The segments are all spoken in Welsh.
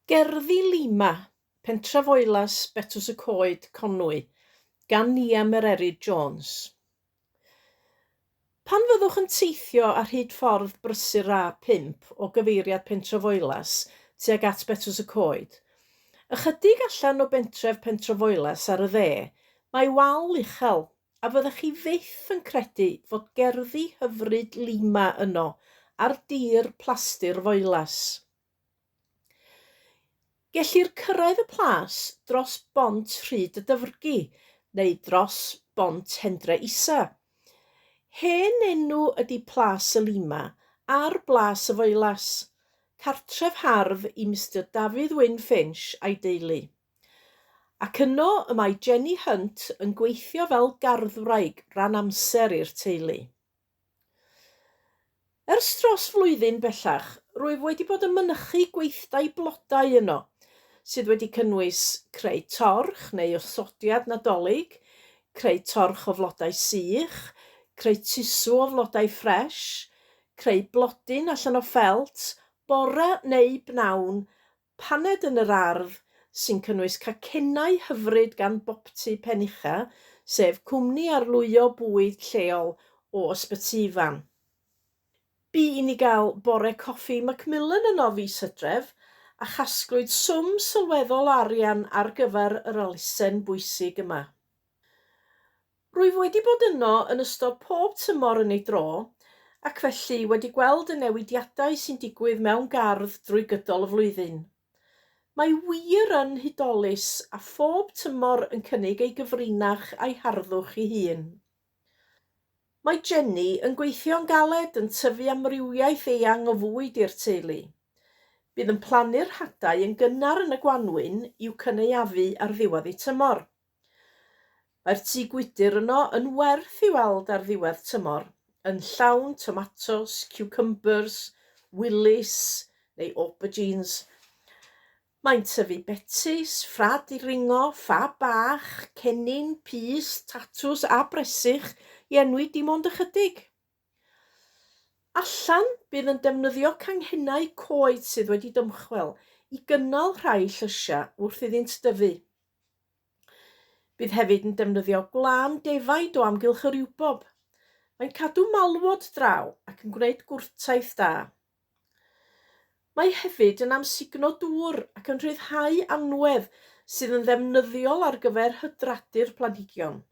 Gerddi Lima, Pentref Oelas, Betws y Coed, Conwy, gan Nia Mererid Jones. Pan fyddwch yn teithio ar hyd ffordd brysur A5 o gyfeiriad Pentref Oelas tuag at Betws y Coed, ychydig allan o bentref Pentref Oelas ar y dde, mae wal uchel, a fyddech chi fyth yn credu fod gerddi hyfryd Lima yno ar dir Plastyr Foelas. Gellir cyrraedd y plas dros Bont Rhyd y Dyfrgi neu dros Bont Hendre Isa. Hen enw ydy Plas y Lima ar Blas y Foelas, cartref hardd i Mister Dafydd Wyn Finch a'i deulu. Ac yno y mae Jenny Hunt yn gweithio fel garddwraig ran-amser i'r teulu. Ers dros flwyddyn bellach, rwyf wedi bod yn mynychu gweithdai blodau yno, sydd wedi cynnwys creu torch neu osodiad Nadolig, creu torch o flodau sych, creu tusw o flodau ffresh, creu blodyn allan o ffelt, bore neu bnawn, Paned yn yr Ardd, sy'n cynnwys cacennau hyfryd gan Boptu Pen Ucha, sef cwmni arlwyo bwyd lleol o Ysbyty Ifan. Bu i ni gael bore coffi Macmillan yno fis Hydref, a chasglwyd swm sylweddol o arian ar gyfer yr elusen bwysig yma. Rwyf wedi bod yno yn ystod pob tymor yn ei dro, ac felly wedi gweld y newidiadau sy'n digwydd mewn gardd drwy gydol y flwyddyn. Mae wir yn hudolus a phob tymor yn cynnig ei gyfrinach a'i harddwch ei hun. Mae Jenny yn gweithio'n galed yn tyfu amrywiaeth eang o fwyd i'r teulu. Bydd yn plannu'r hadau yn gynnar yn y gwanwyn i'w cynaeafu ar ddiwedd eu tymor. Mae'r tŷ gwydr yno yn werth ei weld ar ddiwedd tymor, yn llawn tomatos, ciwcymbers, willys neu aubergines. Mae'n tyfu betys, ffrad i ringo, ffa bach, cennin, pys, tatws a bresych i enwi dim ond ychydig. Allan, bydd yn defnyddio canghennau coed sydd wedi dymchwel i gynnal rhai llysiau wrth iddynt dyfu. Bydd hefyd yn defnyddio gwlân defaid o amgylch yr Iwbob. Mae'n cadw malwod draw ac yn gwneud gwrtaith da. Mae hefyd yn amsugno dŵr ac yn rhyddhau anwedd sydd yn ddefnyddiol ar gyfer hydradu'r planhigion.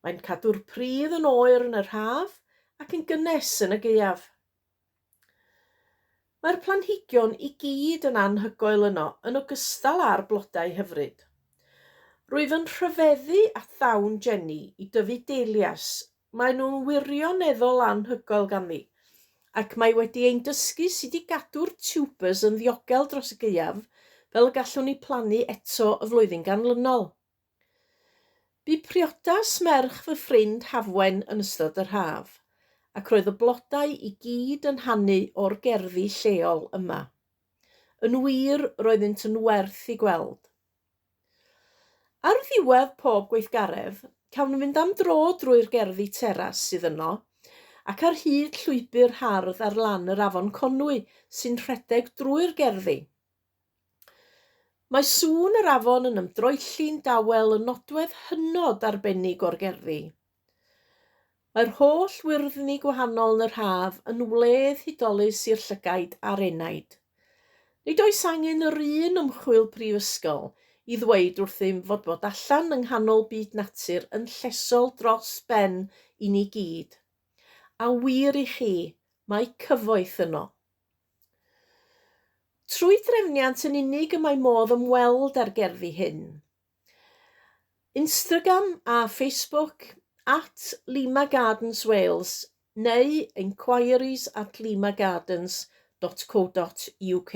Mae'n cadw'r pridd yn oer yn yr haf ac yn gynnes yn y gaeaf. Mae'r planhigion i gyd yn anhygoel yno, yn ogystal â'r blodau hyfryd. Rwyf yn rhyfeddu at ddawn Jenny i dyfu dahlias, maen nhw'n wirioneddol anhygoel ganddi, ac mae wedi ein dysgu sut i gadw'r tubers yn ddiogel dros y gaeaf fel y gallwn eu plannu eto y flwyddyn ganlynol. Bu priodas merch fy ffrind Hafwen yn ystod yr haf, ac roedd y blodau i gyd yn hanu o'r gerddi lleol yma. Yn wir, roeddynt yn werth i gweld. Ar ddiwedd pob gweithgaredd, cawn fynd am dro drwy'r gerddi teras sydd yno, ac ar hyd llwybr hardd ar lan yr Afon Conwy sy'n rhedeg drwy'r gerddi. Mae sŵn yr afon yn ymdroelli'n dawel yn nodwedd hynod arbennig o'r gerddi. Mae'r holl wyrddni gwahanol yn yr haf yn wledd hudolus i'r llygaid a'r enaid. Nid oes angen yr un ymchwil prifysgol i ddweud wrthym fod bod allan yng nghanol byd natur yn llesol dros ben i ni gyd. A wir i chi, mae cyfoeth yno. Trwy drefniant yn unig y mae modd ymweld â'r gerddi hyn. Instagram a Facebook at Lima Gardens Wales neu enquiries at limagardens dot co dot uk.